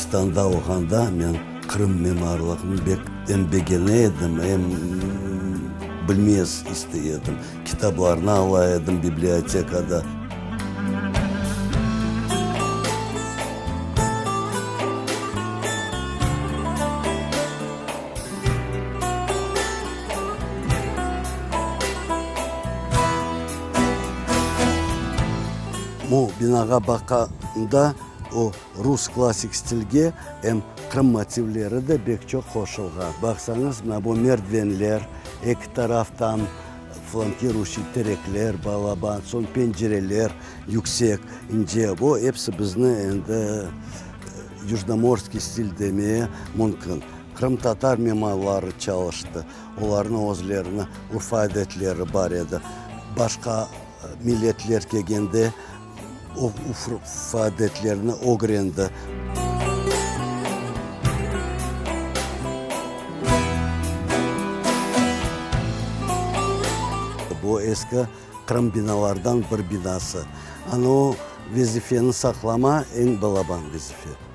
Gürcistanda olğanda men Qırım mimarlığını bek em begene edim, em bilmeye istey edim. Kitaplarnı ala edim bibliotekada. Bu binağa baqqanda, o rus klassik stilge em Qırım motivleri de bek çoq qoşulğan. Baqsañız, mına bu merdivenler, eki taraftan flankiruşiy terekler, balaban, soñ pencereler yüksek, ince. Bu episi bizni endi yujnomorskiy stil demeye mümkün. Qırımtatar mimarları çalıştı, olarnıñ özleriniñ urf-adetleri bar edi. Başqa milletler kelgende o urf-adetlerni ögrendi. Bu eski Qırım binalardan bir binası. Ana o vazifeni saqlama eñ balaban vazife.